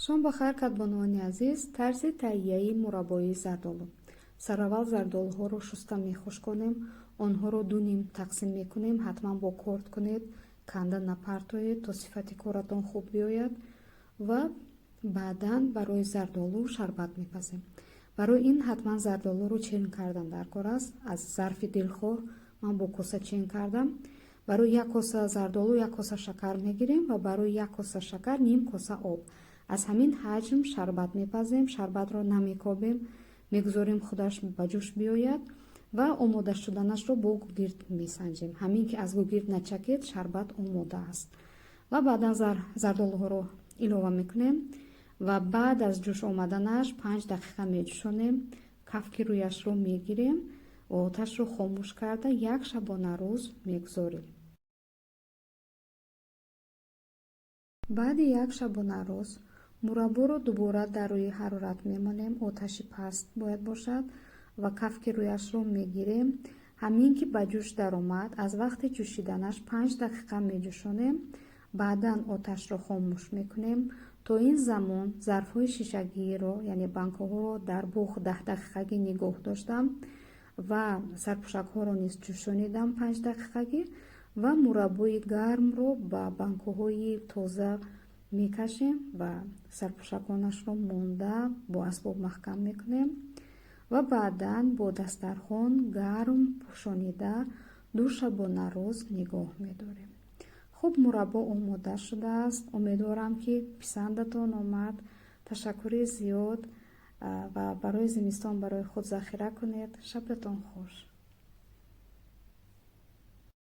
Шом ба хайр, кадбонуони азиз. Тарзи таҳияи мураббои зардолу. Сараввал зардолуҳоро шуста мехушконем, онҳоро ду ним тақсим мекунем. Ҳатман бо корд кунед, канда напартоед, то сифати коратон хуб биёяд. Ва баъдан барои зардолу шарбат мепазем. Барои ин ҳатман зардолуро чен кардан дар кор аст. Аз зарфи дилхоҳ, ман бо коса чен кардам. Барои як коса зардолу як коса шакар мегирем ва барои як коса шакар ним коса об. Аз ҳамин ҳаҷм шарбат мепазем. Шарбатро намекобем, мегузорем худаш ба ҷӯш биёяд ва омода шуданашро бо гугирд месанҷем. Ҳамин ки аз гугирд начакед, шарбат омода аст. Ва баъдан зардолуҳоро илова мекунем ва баъд аз ҷӯш омаданаш 5 дақиқа меҷӯшонем. Кафки рӯяшро мегирем ва оташро хомӯш карда, як шабонарӯз мегузорем. Баъди як шабонарӯз мурабборо дубора дар рӯи ҳарорат мемонем, оташи паст бояд бошад, ва кафки рӯяшро мегирем. Ҳамин ки ба ҷӯш даромад, аз вақти ҷӯшиданаш 5 дақиқа меҷӯшонем, баъдан оташро хомӯш мекунем. То ин замон зарфҳои шишагиро, яъне банкаҳоро, дар буғ 10 дақиқагӣ нигоҳ доштам ва сарпӯшакҳоро низ ҷӯшонидам 5 дақиқагӣ ва мураббои гармро ба банкаҳои тоза мекашем ва сарпӯшаконашро монда, бо асбоб маҳкам мекунем ва баъдан бо дастархон гарм пӯшонида, ду шабонарӯз нигоҳ медорем. Хуб, мураббо омода шудааст. Умедворам, ки писандатон омад. Ташаккури зиёд ва барои зимистон барои худ захира кунед. Шабатон хуш.